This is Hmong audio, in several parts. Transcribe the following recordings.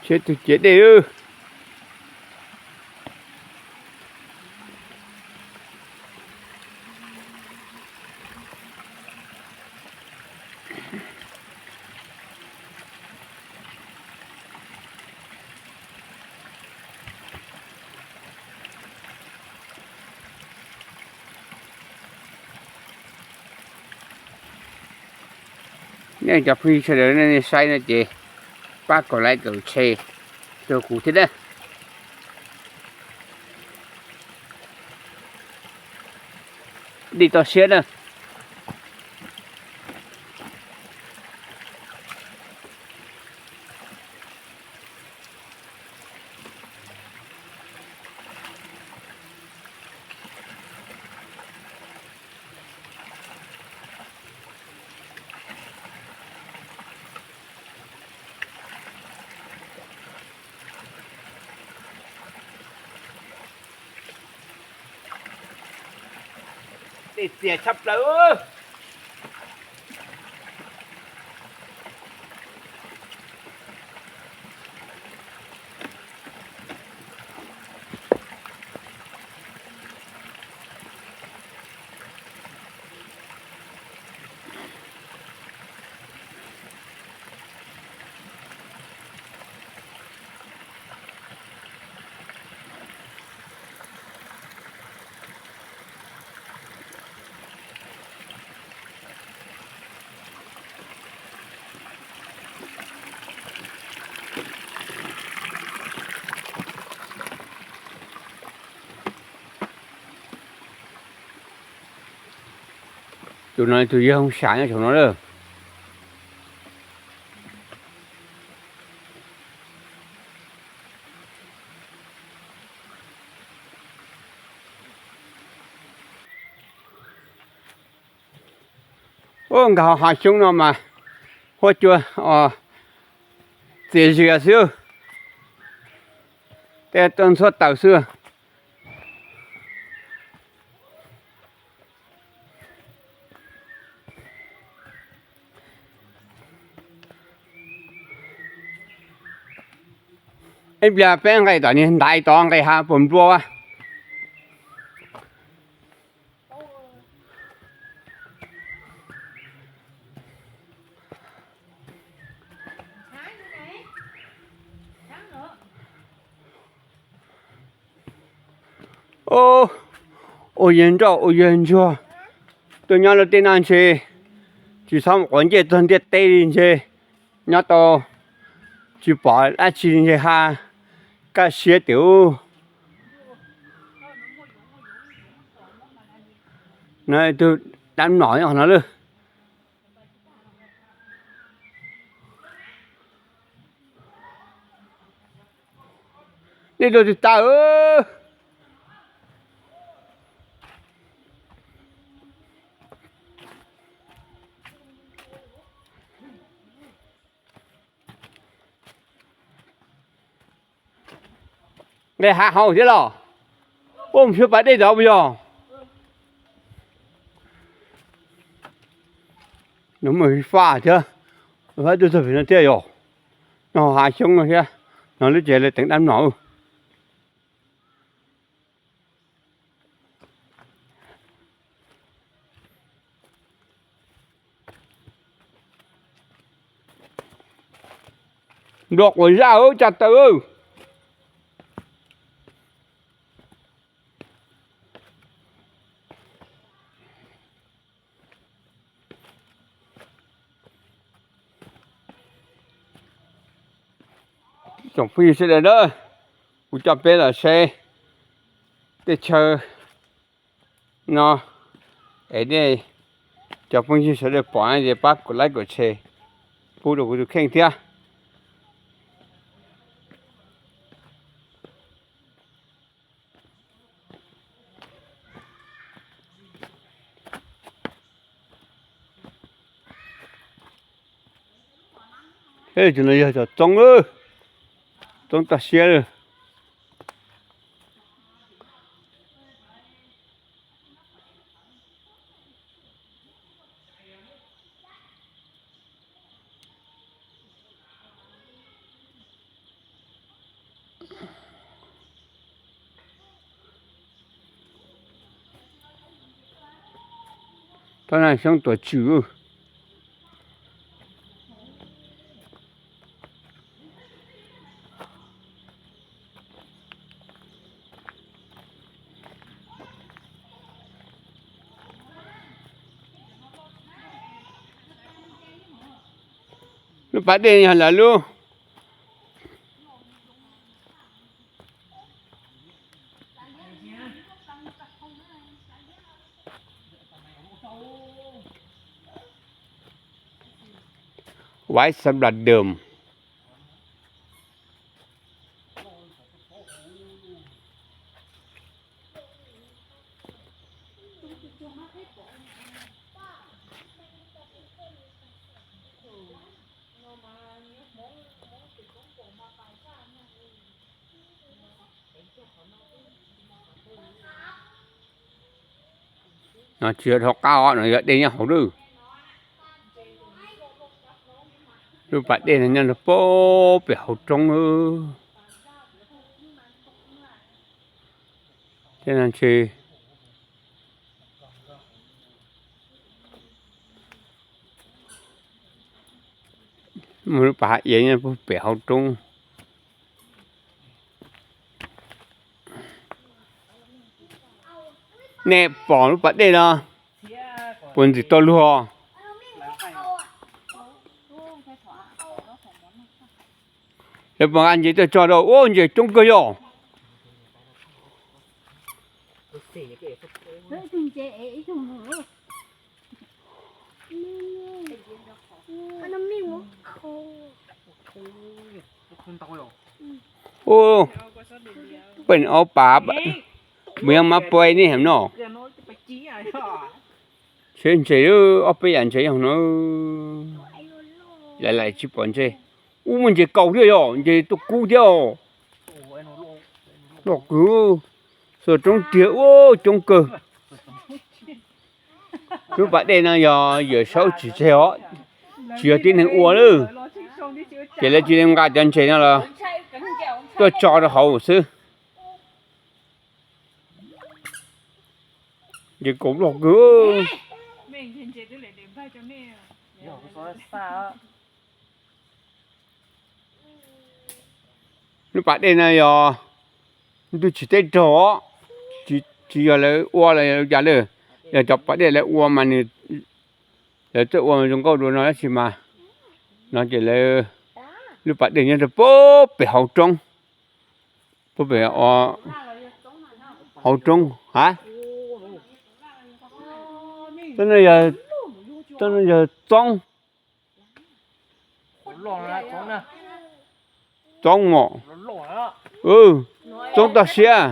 Seb tus ciav dej lawm. Nej cov phooj ywg sawv daws nej saib no ces pab kaum like kaum share rau kuv thiab na. Dej toj siab na. Dej txias tshaj plaws. Tus no tus yawg Hoo Sam nyob saum no lawm. Ub, nkag hav xyoob no mas huab cua txias zias xwb, tej tuaj ntxhuab taws xwb. Ib pliag peb nqes tom niag ntaiv tod nqes hav puas nplua. Ua yawg nroj ua yawg ntsuag, tuaj nyob lub teb no ntshe tsis txhob mus quav ncej txog ntiaj teb li ntshe, nyob tau tsis pom dab tsi ntshe ha kaj siab tiag. No tus dab mlom no lawm. Nej tuaj twg tag? Nqes hav hauv thiab los? Ua mus xyuas pas dej tod puas yog? Nws muaj faj thiab, faj tuaj txog pem no thiab yog. No hav xyoob no thiab, no lub tsev lawv teev dab mlom. Nplua quas zaj tsa taw. Tsoom phooj ywg sawv daws na, kuv coj peb los saib tej chaw no es nej cov phooj ywg sawv daws pom ces pab kuv like kuv share pub rau kuv tus kheej thiab. Tus no yog cov txoob, txoob toj siab lawm. Toj na xyoob tuam tswm. Lub pas dej yog lawv lub. Vaiv Xab Las Dơm. No tsis yog dhau qab os, no yog dej nyob hauv lawm. Lub pas dej no nyob rau pem hauv roob. Tej no ntshe muaj lub pas hav iav nyob pem hauv roob. Nej pom lub pas dej no puas ntxim tau luag? Lawv puas nqa ntses tuaj tso rau? Ua ntses coob kawg yog. Ua, peb ob pas, mus yog mas pua nej heev no. Tsheb ntses ob peb yam ntses yog no. Lawv laim tsis pom ntses. Ub, muaj ntses kaus thiab yog, ntses tuaj kub thiab os. Loj kawg. Xuas roob tiag ua coob kawg. Lub pas dej no yog Yawm Saub tsim tseg os, tsis yog tib neeg ua lawm. Ces lawv cia li nqa cov ntses no los tuaj tso rau hauv xwb. Ntses kaus loj kawg. Lub pas dej no yog ntuj tsim teb raug os, tsis yog lawv ua los yog cas lawm, yog cov pas dej lawv ua mas nws, lawv txawj ua zoo nkauj dua no tab sis mas, no ces lawv, lub pas dej nyob rau pem hauv roob, pem hauv roob ha. Txoj no yog txoob. Txoob mom. Txoob toj siab.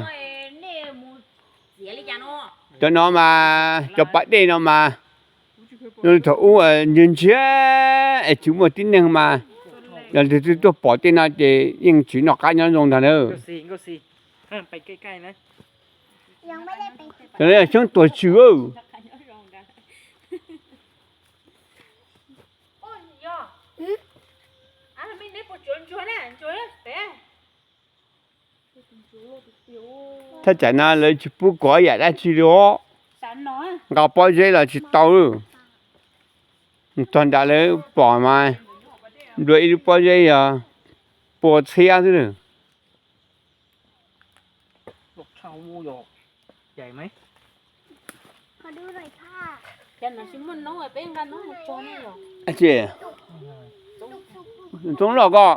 Cov no mas cov pas dej no mas, thaum ub ntsiag ntsiag es tsis muaj tib neeg mas, yog leej twg tuaj pom tej no ces yeej tsis noj qab nyob zoo ntag na. Cov no yog xyoob tuam tswm. Thaj tsam no lawv tsis pub kov yam dab tsi li os. Nqa pob zeb los tsis tau lawm. Txog nram lawv pom mas nplua ib lub pob zeb yog pua txhiab xwb lawm. Txoob loj ko.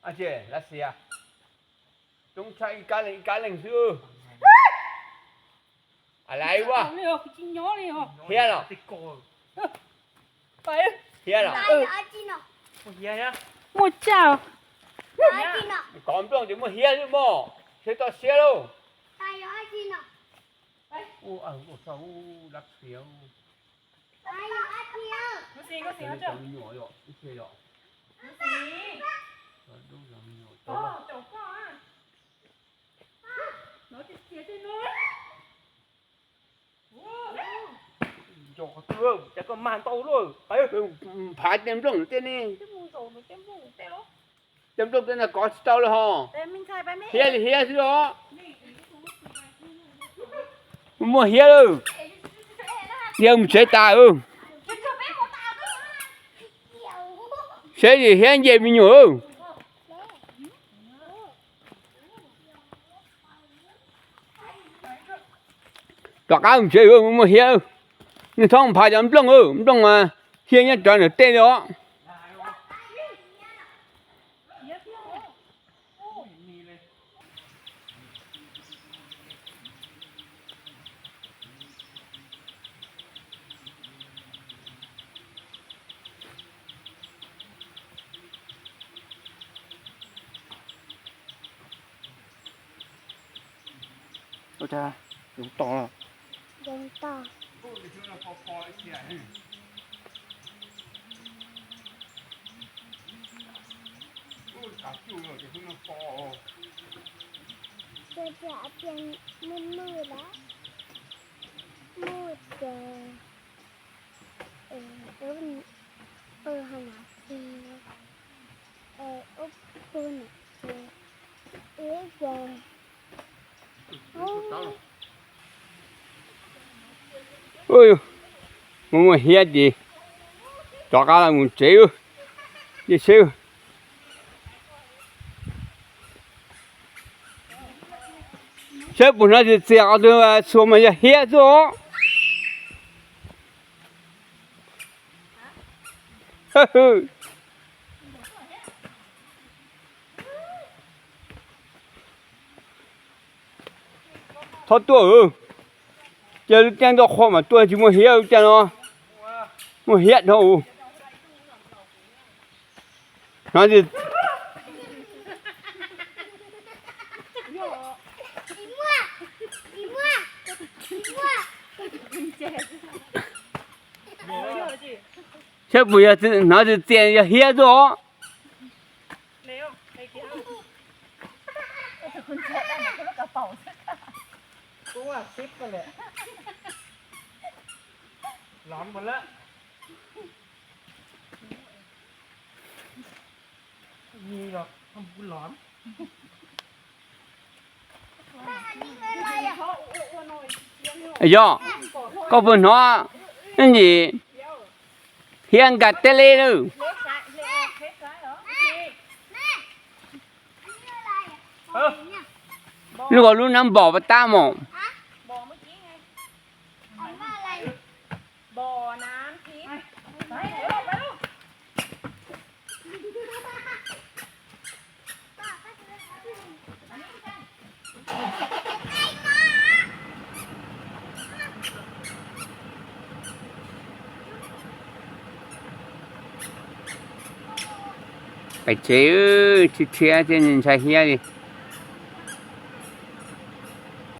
Lab Xias, coob tshaj ib kab leej ib kab leej xwb. Laiv ua, hiab los? Hiab los? Muaj tsaj. Kov nplooj ces muaj hiab xwb mog, seb toj siab lauj. Lab Xias, me nyuam yom, ib txhia yom. Nco qhov twg, cas koj mag ntau luaj. Phav tej nplooj tej ne. Tej nplooj tej no kov tsis tau li hos. Hiab li hiab xwb os. Muaj hiab lawm. Yog mus tsev tas. Seb hiab nce me nyuam. Rov qab mus tsev, muaj hiab. Nej txhob phav cov nplooj, nplooj mas hiab nyob rov ntawm tej li os. Ua cas yoov to los? Yoov to. Ua cas muaj muaj lawm, muaj ces ub, ub, ub, ub, ub, ub, muaj hiab ces rov qab los mus tsev. Saib puas hnov txias txias, qhov twg xuas mas yog hiab xwb os. Txhob tuaj, cia lub caij ntuj qhua mas tuaj tsis muaj hiab lub caij no. Muaj hiab dhau. Saib puas yog hnov txias txias yog hiab xwb os. Yog, koj puas hnov ib ntsis hiab nkag teb li lawm? Luaj lub nab npom pas tab mos. Pais tsev, tsis thiab thiab ntshai hiab li.